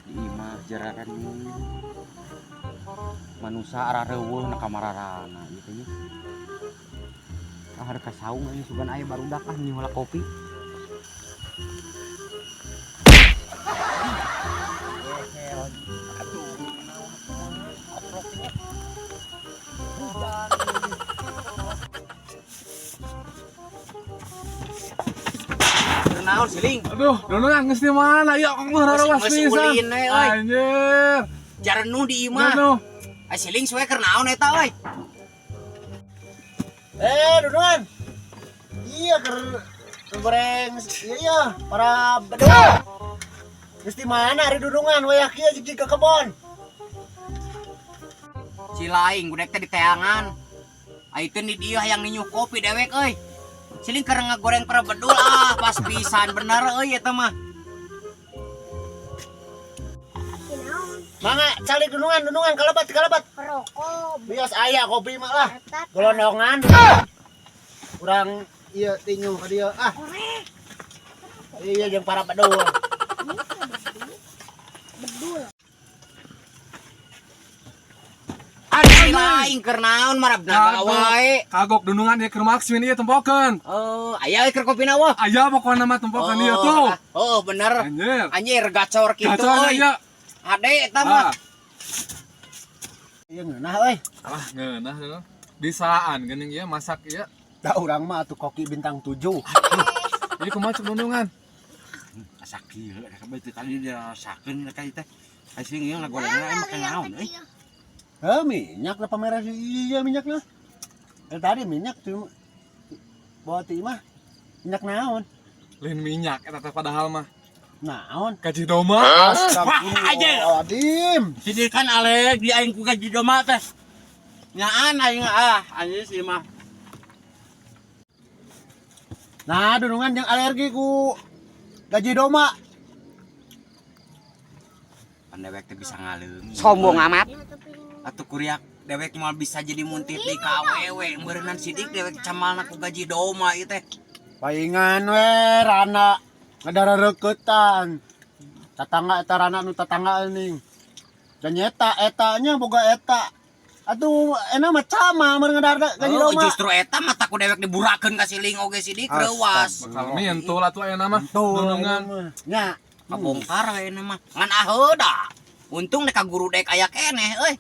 Di imah jararan manusa arareuweuh na kamararana ieu teh nya. Ah, rek ka saung aing sugan aya barudak ah nyuhula kopi. Naon siling? Aduh, dulu geus di mana? Ya Allah, rarawas Geus pisan. Ulin we euy. Anjir. Jarenuh di imah. Aduh. Ai siling suwe keur naon eta euy? Eh, Dudungan. Iya, keur goreng iya iya para bedul. Geus di mana ari Dudungan wayah kieu jig ke kebon? Si laing gudek teh di teangan. Ai teu di dieu hayang ninyuh kopi dewek euy. Siling keur ngagoreng para bedul ah pas pisan bener euy eta mah. Mangga calik Dudungan, Dudungan kalebat kalebat. Rokok. Bias aya kopi mah lah. Golondongan. Urang ieu tinyu ka dieu ah. Iya jeung para bedul. Bedul. Ari si laing keur naon marabna wae. Kagok dunungan ieu keur maksimin ieu tempokeun. Oh, aya euy keur kopina wah. Aya pokona mah tempokeun ieu tuh. Oh, bener. Anjir. Anjir gacor kitu Gacor euy. ieu. Ade eta mah. Ah. Iya ngeunah euy. Alah ngeunah dulu. Bisaan geuning ieu masak ieu. Da urang mah atuh koki bintang 7. Jadi kumaha cek dunungan? Asa kieu rek teh tadi dirasakeun rek teh. Ai siling ieu ngagorengna emang make naon euy. Heh, minyak lah pameran iya minyaknya. Eh, tadi minyak tuh bawa ti mah minyak naon? Lain minyak eta teh padahal mah. Naon? Gaji domba. Astagfirullahaladzim. Sidik kan alergi aing ku gaji domba teh. Nyaan aing ah anjir sih mah. Nah, dunungan yang alergi ku gaji doma. Pan dewek teh bisa ngaleung. Sombong amat. Atuh kuriak dewek moal bisa jadi muntit di ka awewe meureunnan sidik dewek camalna ku gaji doma ieu teh. Paingan we rana ngadara reketan. Tatangga eta rana nu tatangga ning. Dan nyeta etanya boga eta. Atuh enak mah camal meureun ngadara gaji Oh, doma. justru eta mah ku dewek diburakeun ka siling oge sidik reuwas. Bakal mintul atuh aya nama Tuh, dunungan. Nya. Kabongkar we mah. Ngan aheuda. Untung dek ka guru dek aya keneh euy.